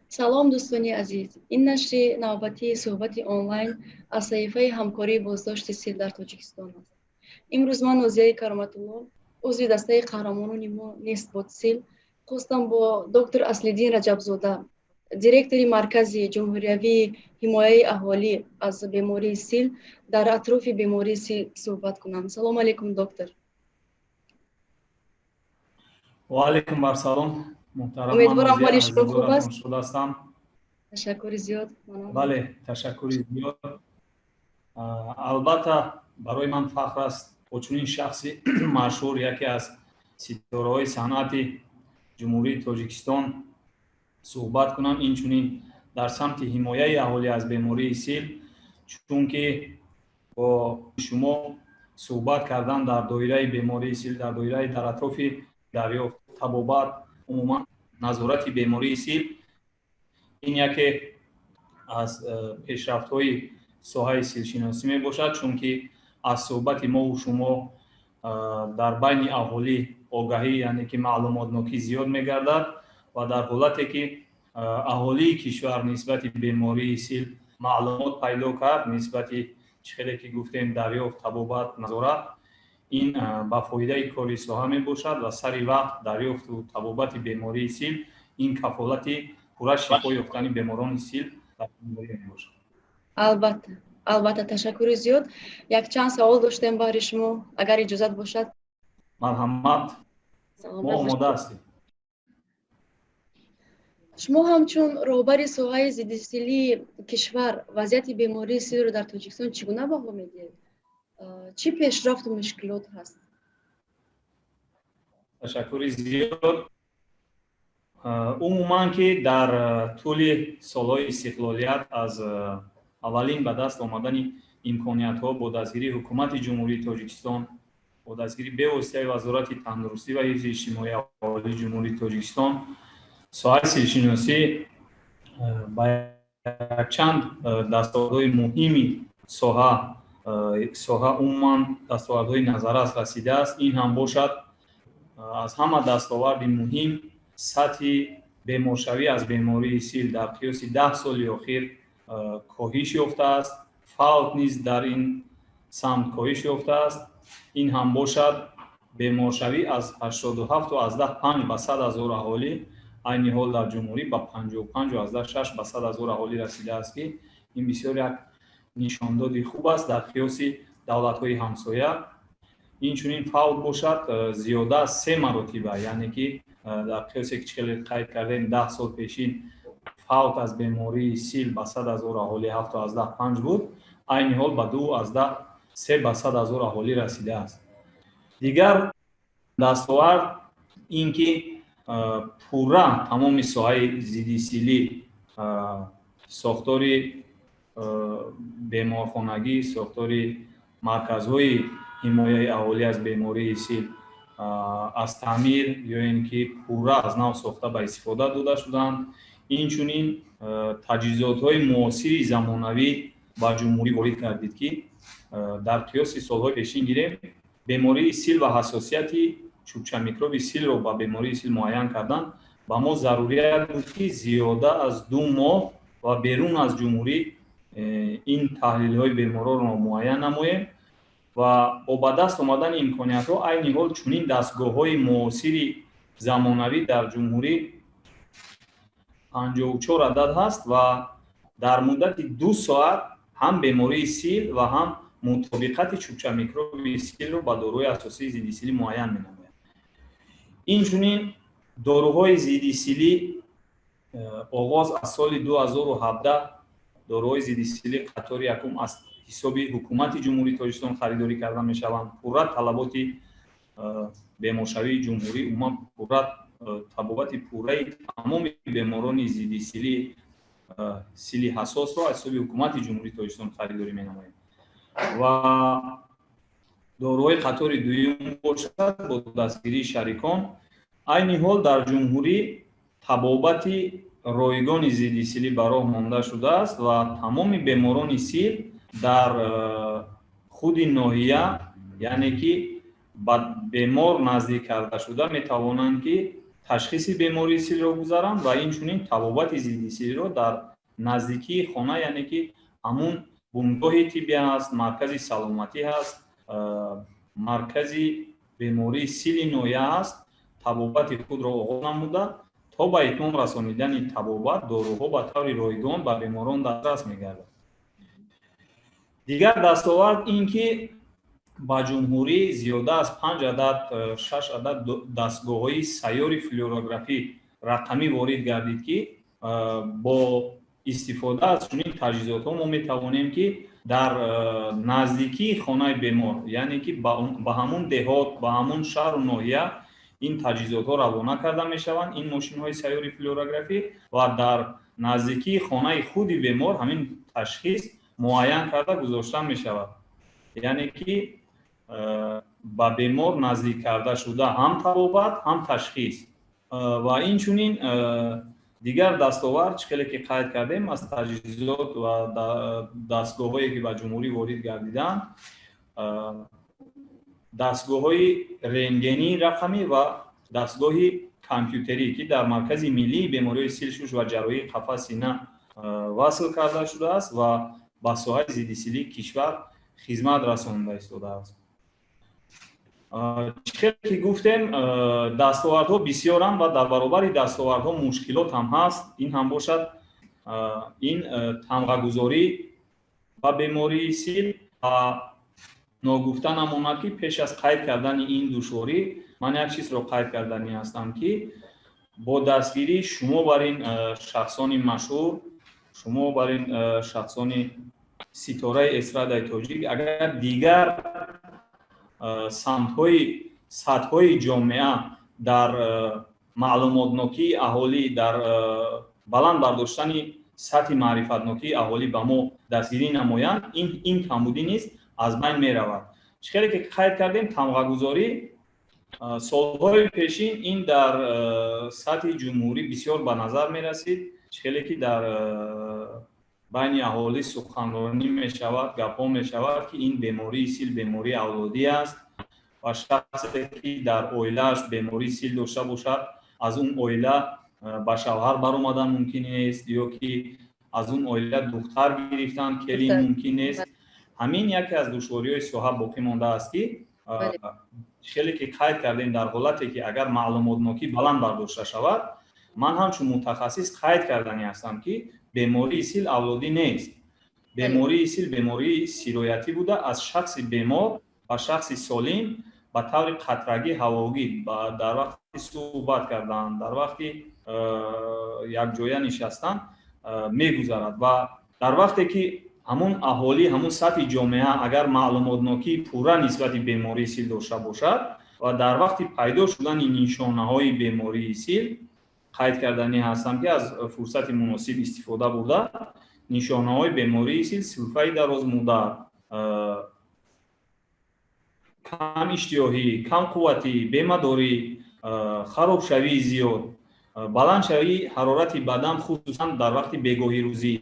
Салом, дӯстони азиз. Ин нашри навбатии суҳбати онлайн аз саҳифаи ҳамкории боздошти сил дар Тоҷикистон аст. Имрӯз ман, Нозияи Кароматулло, узви дастаи қаҳрамонони мо «Нест бод сил», хостам бо доктор Аслиддин Раҷабзода, директори Маркази ҷумҳуриявии ҳимояи аҳолӣ аз бемории сил, дар атрофи бемории сил суҳбат кунам. Салом алейкум, доктор. Ва алейкум ассалом, муҳтарам. Умедворам, ҳоли шумо хуб аст. Шод ҳастам. Ташаккури зиёд. Бале, ташаккури зиёд. Албатта, барои ман фахр аст бо чунин шахси машҳур, яке аз ситораҳои санъати Ҷумҳурии Тоҷикистон суҳбат кунам, инчунин дар самти ҳимояи аҳолӣ аз бемории сил, чунки бо шумо суҳбат кардан дар доираи бемории сил, дар доираи дар атрофи дарёфт, табобат, умуман назорати бемории сил, ин яке аз пешрафтҳои соҳаи силшиносӣ мебошад, чунки аз суҳбати мову шумо дар байни аҳолӣ огаҳӣ, яъне ки маълумотнокӣ зиёд мегардад ва дар ҳолате ки аҳолии кишвар нисбати бемории сил маълумот пайдо кард, нисбати чӣ хеле ки гуфтем, дарёфт, табобат, назорат, ин ба фоидаи кори соҳа мебошад ва сари вақт дарёфту табобати бемории сил ин кафолати пурра шифо ёфтани беморони сил дар беморӣ мебошад. Албатта, албатта, ташаккури зиёд. Якчанд савол доштем баҳри шумо, агар иҷозат бошад. Марҳамат, мо омода ҳастем. Шумо ҳамчун роҳбари соҳаи зиддисилии кишвар вазъияти бемории силро дар Тоҷикистон чӣ гуна баҳо медиҳед? Чӣ пешрафту мушкилот ҳаст? Ташаккури зиёд. Умуман, ки дар тӯли солҳои истиқлолият, аз аввалин ба даст омадани имкониятҳо бо дастгирии Ҳукумати Ҷумҳурии Тоҷикистон, бо дастгирии бевоситаи Вазорати тандурустӣ ва ҳифзи иҷтимоии аҳолии Ҷумҳурии Тоҷикистон, соҳаи силшиносӣ ба якчанд дастовардҳои муҳими соҳа, умуман дастовардҳои назаррас расидааст. Ин ҳам бошад, аз ҳама дастоварди муҳим, сатҳи беморшавӣ аз бемории сил дар қиёси 10 соли охир коҳиш ёфтааст, фавт низ дар ин самт коҳиш ёфтааст. Ин ҳам бошад, беморшавӣ аз 87,5 ба 100 000 аҳолӣ айни ҳол дар ҷумҳурӣ ба 55,6 ба 100 000 аҳолӣ расидааст, ки ин бисёр як нишондоди хуб аст дар қиёси давлатҳои ҳамсоя. Инчунин фавт бошад, зиёда аз се маротиба, яъне ки дар қиёсе ки хеле қайд кардем, 10 сол пешин фавт аз бемории сил ба 100 000 аҳолӣ 7,5 буд, айни ҳол ба 2,3 ба 100 000 аҳолӣ расидааст. Дигар дастовард ин ки пурра тамоми соҳаи зиддисилӣ, сохтори беморхонагӣ, сохтори марказҳои ҳимояи аҳолӣ аз бемории сил аз таъмир ё ин ки пурра аз нав сохта ба истифода дода шуданд. Инчунин таҷҳизотҳои муосири замонавӣ ба ҷумҳурӣ ворид гардид, ки дар қиёси солҳои пешин гирем, бемории сил ва ҳассосияти чӯбчамикроби силро ба бемории сил муайян кардан ба мо зарурият буд, ки зиёда аз 2 моҳ ва берун аз ҷумҳурӣ ин таҳлилҳои беморонро муайян намоем ва бо ба даст омадани имкониятҳо айни ҳол чунин дастгоҳҳои муосири замонавӣ дар ҷумҳурӣ 54 адад ҳаст ва дар муддати 2 соат ҳам бемории сил ва ҳам мутобиқати чӯбчамикроби силро ба доруҳои асосии зиддисилӣ муайян менамояд. Инчунин доруҳои зиддисилӣ, оғоз аз соли 2017 доруҳои зиддисилӣ қатори якум аз ҳисоби Ҳукумати Ҷумҳурии Тоҷикистон харидорӣ карда мешаванд. Пурра талаботи беморшавии ҷумҳурӣ, умуман пурра табобати пурраи тамоми беморони зиддисилӣ, сили ҳассосро аз ҳисоби Ҳукумати Ҷумҳурии Тоҷикистон харидорӣ менамоем ва доруҳои қатори дуюм бошад, бо дастгирии шарикон. Айни ҳол дар ҷумҳурӣ табобати ройгони зиддисилӣ ба роҳ монда шудааст ва тамоми беморони сил дар худи ноҳия, яъне ки ба бемор наздик карда шуда, метавонанд ки Ташхиси бемории силро гузаранд ва инчунин табобати зидди силро дар наздикии хона, яъне ки ҳамун бунгоҳи тиббӣ ҳаст, маркази саломатӣ ҳаст, маркази бемории сили ноҳия ҳаст, табобати худро оғоз намуда, то ба итмом расонидани табобат доруҳо ба таври ройгон ба беморон дастрас мегардад. Дигар дастовард ин ки ба ҷумҳурӣ зиёда аз панҷ адад, шаш адад дастгоҳҳои сайёри флюорографӣ рақамӣ ворид гардид, ки бо истифода аз чунин таҷҳизотҳо мо метавонем, ки дар наздикии хонаи бемор, яъне ки ба ҳамун деҳот, ба ҳамун шаҳру ноҳия ин таҷҳизотҳо равона карда мешаванд, ин мошинҳои сайёри флюорографӣ, ва дар наздикии хонаи худи бемор ҳамин ташхис муайян карда гузошта мешавад, яъне ки ба бемор наздик карда шуда ҳам табобат, ҳам ташхис. Ва инчунин дигар дастовард, чӣ хеле ки қайд кардем, аз таҷҳизот ва дастгоҳҳое ки ба ҷумҳурӣ ворид гардиданд, дастгоҳҳои рентгении рақамӣ ва дастгоҳи компютерӣ, ки дар Маркази миллии бемориҳои сил, шуш ва ҷарроҳии қафас сина васл карда шудааст ва ба соҳаи зиддисилии кишвар хизмат расонда истодааст. Чӣ хеле ки гуфтем, дастовардҳо бисёранд ва дар баробари дастовардҳо мушкилот ҳам ҳаст. Ин ҳам бошад ин тамғагузорӣ ба бемории сил. Ва ногуфта намонад, ки пеш аз қайд кардани ин душворӣ ман як чизро қайд карданӣ ҳастам, ки бо дастгирии шумо бар ин шахсони машҳур, шумо бар ин шахсони ситораи эстрадаи тоҷик, агар дигар самтҳои, сатҳҳои ҷомеа дар маълумотнокии аҳолӣ, дар баланд бардоштани сатҳи маърифатнокии аҳолӣ ба мо дастгирӣ намоянд, ин камбудӣ низ аз байн меравад. Чӣ хеле ки қайд кардем, тамғагузорӣ солҳои пешин ин дар сатҳи ҷумҳурӣ бисёр ба назар мерасид. Чӣ хеле ки дар байни аҳолӣ суханронӣ мешавад, гапҳо мешавад, ки ин бемории сил бемории авлодӣ аст ва шахсе ки дар оилааш бемории сил дошта бошад, аз он оила ба шавҳар баромадан мумкин нест ё ки аз он оила духтар гирифтан, келин мумкин нест. Ҳамин яке аз душвориҳои соҳа боқӣ мондааст, ки хеле ки қайд кардем, дар ҳолате ки агар маълумотнокӣ баланд бардошта шавад, ман ҳамчун мутахассис қайд карданӣ ҳастам, ки бемории сил авлодӣ нест. Бемории сил бемории сироятӣ буда, аз шахси бемор ба шахси солим ба таври қатрагӣ, ҳавогӣ, дар вақти суҳбат кардан, дар вақти якҷоя нишастан мегузарад. Ва дар вақте ки ҳамун аҳолӣ, ҳамун сатҳи ҷомеа агар маълумотнокии пурра нисбати бемории сил дошта бошад ва дар вақти пайдо шудани нишонаҳои бемории сил, қайд карданӣ ҳастам, ки аз фурсати муносиб истифода бурда, нишонаҳои бемории сил сулфаи дарозмуддат, кам иштиёҳӣ, камқувватӣ, бемадорӣ, харобшавии зиёд, баландшавии ҳарорати бадан, хусусан дар вақти бегоҳирӯзӣ,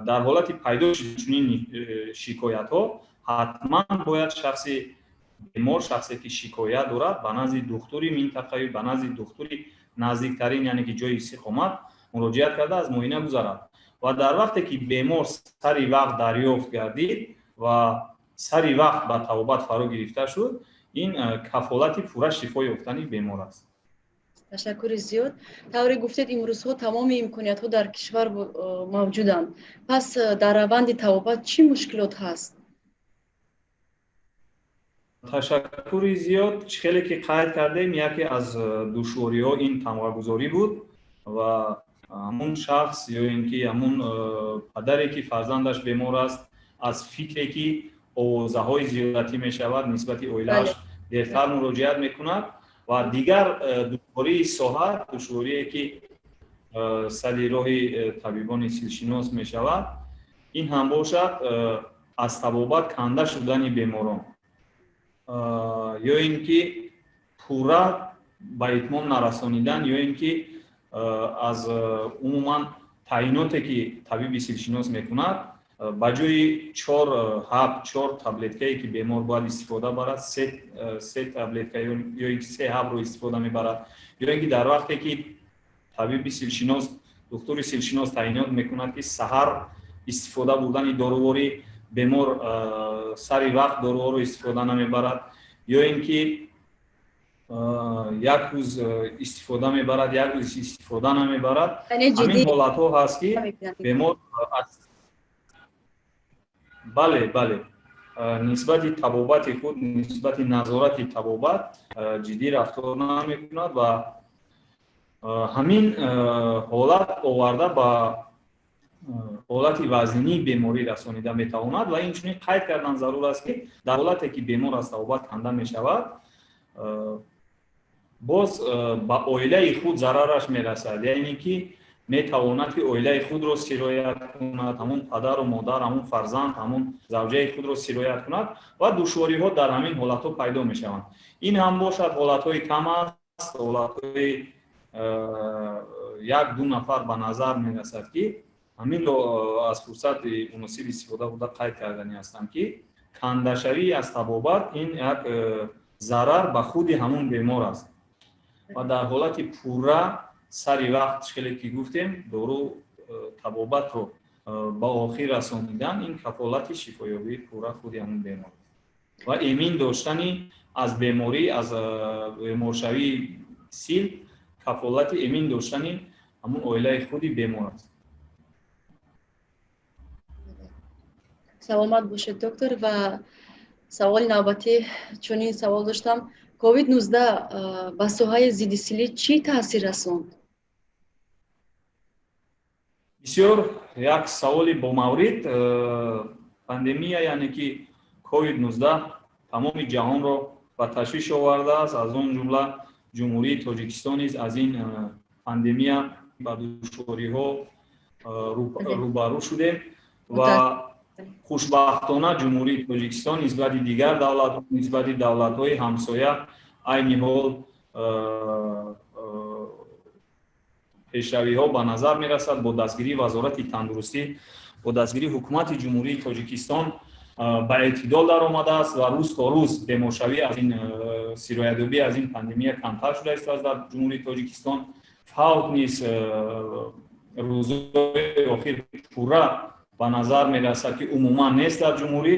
дар ҳолати пайдо шудани чунин шикоятҳо ҳатман бояд шахси бемор, шахсе ки шикоят дорад, ба назди духтури минтақавӣ, ба назди духтури наздиктарин, яъне ки ҷои истиқомат муроҷиат карда, аз муоина гузарад. Ва дар вақте ки бемор сари вақт дарёфт гардид ва сари вақт ба табобат фаро гирифта шуд, ин кафолати пурра шифо ёфтани бемор аст. Ташаккури зиёд. Тавре гуфтед, имрӯзҳо тамоми имкониятҳо дар кишвар мавҷуданд. Пас дар раванди табобат чӣ мушкилот ҳаст? Ташаккури зиёд. Чӣ хеле ки қайд кардем, яке аз душвориҳо ин тамғагузорӣ буд ва ҳамун шахс ё ин ки ҳамун падаре ки фарзандаш бемор аст, аз фикре ки овозаҳои зиёдатӣ мешавад нисбати оилааш, дертар муроҷиат мекунад. Ва дигар душвории соҳа, душворие ки сари роҳи табибони силшинос мешавад, ин ҳам бошад аз табобат канда шудани беморон ё ин ки пурра ба итмом нарасонидан, ё ин ки аз умуман таъиноте ки табиби силшинос мекунад. Ба ҷои чор ҳаб, чор таблеткае, ки бемор бояд истифода барад, се таблетка ё ин ки се ҳабро истифода мебарад, ё ин ки дар вақте ки табиби силшинос, духтури силшинос таъйинот мекунад, ки саҳар истифода бурдани доруворӣ, бемор сари вақт доруворро истифода намебарад, ё ин ки як рӯз истифода мебарад, як рӯз истифода намебарад. Ҳамин ҳолатҳо ҳаст, ки бемор, бале, нисбати табобати худ, нисбати назорати табобат ҷиддӣ рафтор намекунад ва ҳамин ҳолат оварда ба ҳолати вазнинии беморӣ расонида метавонад. Ва инчунин қайд кардан зарур аст, ки дар ҳолате ки бемор аз табобат канда мешавад, боз ба оилаи худ зарараш мерасад, яъне ки метавонад, ки оилаи худро сироят кунад, ҳамун падару модар, ҳамун фарзанд, ҳамун завҷаи худро сироят кунад ва душвориҳо дар ҳамин ҳолатҳо пайдо мешаванд. Ин ҳам бошад, ҳолатҳои кам аст, ҳолатҳои як ду нафар ба назар мерасад, ки ҳаминро аз фурсати муносиб истифода бурда қайд карданӣ ҳастам, ки кандашавӣ аз табобат ин як зарар ба худи ҳамун бемор аст ва дар ҳолати пурра сари вақт, хеле ки гуфтем, дору табобатро ба охир расонидан ин кафолати шифоёбии пурра худи ҳамун бемор аст ва эмин доштани аз беморӣ, аз беморшавии сил кафолати эмин доштани ҳамун оилаи худи бемор аст. Саломат бошед, доктор. Ва саволи навбатӣ чунин савол доштам: COVID-19 ба соҳаи зиддисилӣ чӣ таъсир расонд? Бисёр як саволи бомаврид. Пандемия, яъне ки COVID-19, тамоми ҷаҳонро ба ташвиш овардааст, аз он ҷумла Ҷумҳурии Тоҷикистон низ аз ин пандемия ба душвориҳо рӯбарӯ шудем ва хушбахтона Ҷумҳурии Тоҷикистон нисбати дигар давлатҳо, нисбати давлатҳои ҳамсоя айни ҳол пешравиҳо ба назар мерасад. Бо дастгирии Вазорати тандурустӣ, бо дастгирии Ҳукумати Ҷумҳурии Тоҷикистон ба эътидол даромадааст ва рӯз то рӯз беморшавӣ аз ин, сироятёбӣ аз ин пандемия камтар шуда истодааст дар Ҷумҳурии Тоҷикистон. Фавт низ рӯзҳои охир пурра ба назар мерасад, ки умуман нест дар ҷумҳурӣ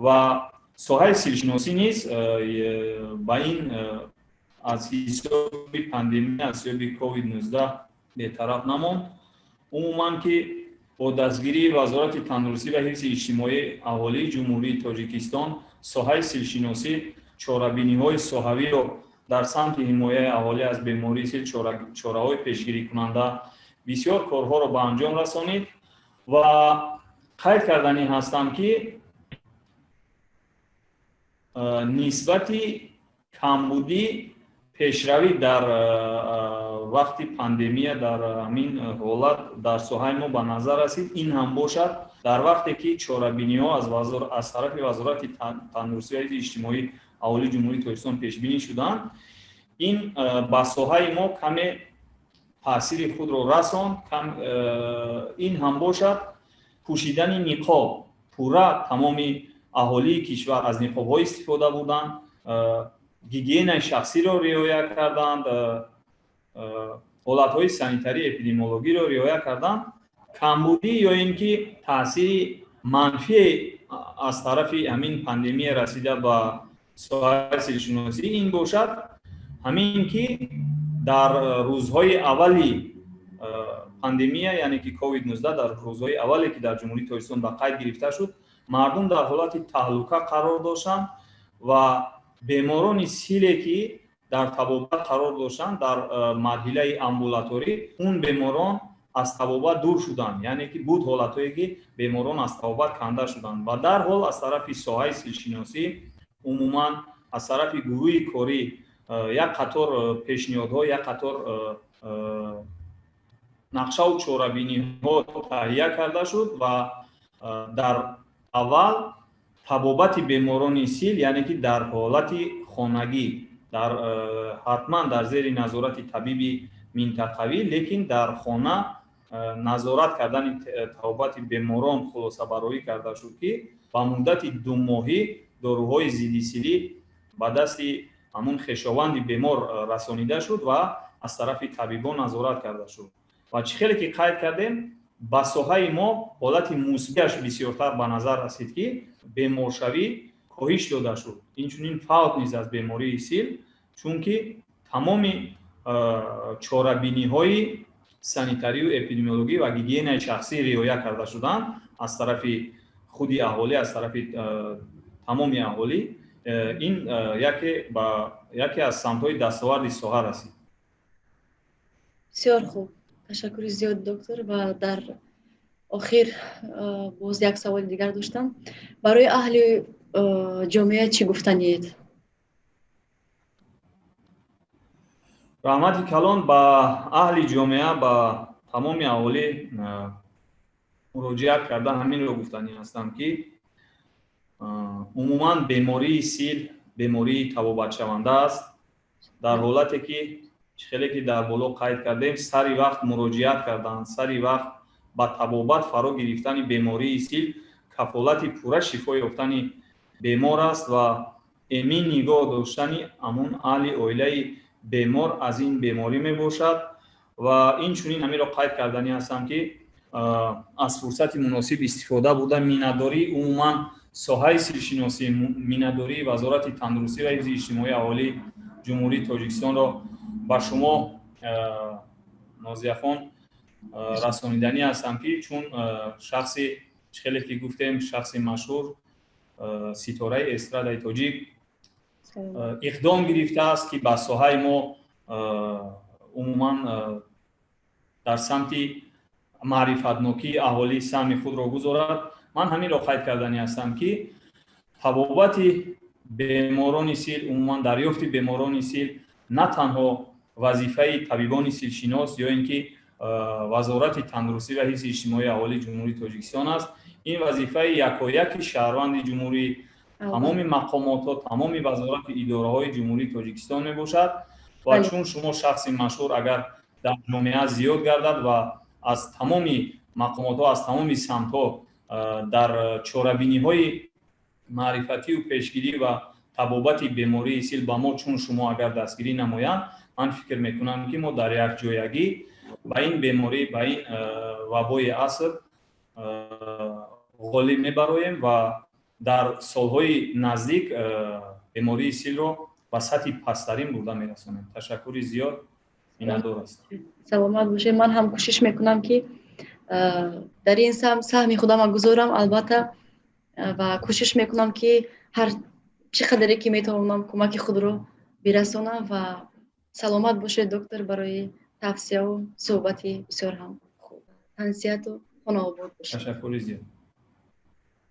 ва соҳаи силшиносӣ низ ба ин аз ҳисоби пандемия, аз ҳисоби COVID-19 бетараф намонд. Умуман ки бо дастгирии Вазорати тандурустӣ ва ҳифзи иҷтимоии аҳолии Ҷумҳурии Тоҷикистон соҳаи силшиносӣ чорабиниҳои соҳавиро дар самти ҳимояи аҳолӣ аз бемории сил, чораҳои пешгирикунанда, бисёр корҳоро ба анҷом расонид. Ва қайд карданӣ ҳастам, ки нисбати камбудӣ пешравӣ дар вақти пандемия дар ҳамин ҳолат дар соҳаи мо ба назар расид. Ин ҳам бошад, дар вақте ки чорабиниҳо аз тарафи Вазорати тандурустӣ ва ҳифзи иҷтимоии аҳолии Ҷумҳурии Тоҷикистон пешбинӣ шуданд, ин ба соҳаи мо каме таъсири худро расонд. Ин ҳам бошад, пӯшидани ниқоб, пурра тамоми аҳолии кишвар аз ниқобҳо истифода бурданд, гигиенаи шахсиро риоя карданд, ҳолатҳои санитарӣ эпидемиологиро риоя карданд. Камбудӣ ё ин ки таъсири манфие аз тарафи ҳамин пандемия расида ба соҳаи силшиносӣ ин бошад, ҳамин ки дар рӯзҳои аввали пандемия, яъне ки COVID-19, дар рӯзҳои аввале ки дар Ҷумҳурии Тоҷикистон ба қайд гирифта шуд, мардум дар ҳолати таҳлука қарор доштанд ва беморони силе, ки дар табобат қарор доштанд дар марҳилаи амбулаторӣ, он беморон аз табобат дур шуданд, яъне ки буд ҳолатҳое, ки беморон аз табобат канда шуданд ва дарҳол аз тарафи соҳаи силшиносӣ, умуман аз тарафи гурӯҳи корӣ як қатор пешниҳодҳо, як қатор нақшаву чорабиниҳо таҳия карда шуд ва дар аввал табобати беморони сил, яъне ки дар ҳолати хонагӣ, дар ҳатман дар зери назорати табиби минтақавӣ, лекин дар хона Назорат кардани табобати беморон хулосабарорӣ карда шуд, ки ба муддати 2 моҳӣ доруҳои зиддисилӣ ба дасти ҳамун хешованди бемор расонида шуд ва аз тарафи табибон назорат карда шуд. Ва чӣ хеле ки қайд кардем, ба соҳаи мо ҳолати мусбиаш бисёртар ба назар расид, ки беморшавӣ коҳиш дода шуд, инчунин фавт низ аз бемории сил, чунки тамоми чорабиниҳои санитарию эпидемиологӣ ва гигиенаи шахсӣ риоя карда шуданд аз тарафи худи аҳолӣ, аз тарафи тамоми аҳолӣ. Ин яке аз самтҳои дастоварди соҳа расид. Бисёр хуб, ташаккури зиёд, доктор. Ва дар охир боз як саволи дигар доштам: барои аҳли ҷомеа чӣ гуфтаниед? Раҳмати калон. Ба аҳли ҷомеа, ба тамоми аҳолӣ муроҷиат карда, ҳаминро гуфтанӣ ҳастам, ки умуман бемории сил бемории табобатшаванда аст, дар ҳолате ки, чӣ хеле ки дар боло қайд кардем, сари вақт муроҷиат карданд. Сари вақт ба табобат фаро гирифтани бемории сил кафолати пурра шифо ёфтани бемор аст ва эмин нигоҳ доштани ҳамун аҳли оилаи бемор аз ин беморӣ мебошад. Ва инчунин ҳаминро қайд карданӣ ҳастам, ки аз фурсати муносиб истифода бурда, миннатдории умуман соҳаи силшиносӣ, миннатдории Вазорати тандурустӣ ва ҳифзи иҷтимоии аҳолии Ҷумҳурии Тоҷикистонро ба шумо, Нозияхон, расониданӣ ҳастам, ки чун шахси, чӣ хеле ки гуфтем, шахси машҳур, ситораи эстрадаи тоҷик иқдом гирифтааст, ки ба соҳаи мо умуман дар самти маърифатнокии аҳолӣ саҳми худро гузорад. Ман ҳаминро қайд карданӣ ҳастам, ки табобати беморони сил, умуман дарёфти беморони сил на танҳо вазифаи табибони силшинос ё ин ки Вазорати тандурустӣ ва ҳифзи иҷтимоии аҳолии Ҷумҳурии Тоҷикистон аст. Ин вазифаи якояки шаҳрванди ҷумҳурӣ, тамоми мақомотҳо, тамоми вазорату идораҳои Ҷумҳурии Тоҷикистон мебошад. Ва чун шумо шахси машҳур агар дар ҷомеа зиёд гардад ва аз тамоми мақомотҳо, аз тамоми самтҳо дар чорабиниҳои маърифатию пешгирӣ ва табобати бемории сил ба мо чун шумо агар дастгирӣ намоянд, ман фикр мекунам, ки мо дар якҷоягӣ ба ин беморӣ, ба ин вабои аср ғолиб мебароем ва дар солҳои наздик бемории силро ба сатҳи пасттарин бурда мерасонем. Ташаккури зиёд, миннатдор ҳастам. Саломат бошед. Ман ҳам кӯшиш мекунам, ки дар ин самт саҳми худама гузорам, албатта, ва кӯшиш мекунам, ки ҳар чӣ қадаре ки метавонам, кӯмаки худро бирасонам. Ва саломат бошед, доктор, барои тавсияву суҳбати бисёр ҳам хуб. Тансиҳату хонаобод бошед. Ташаккури зиёд.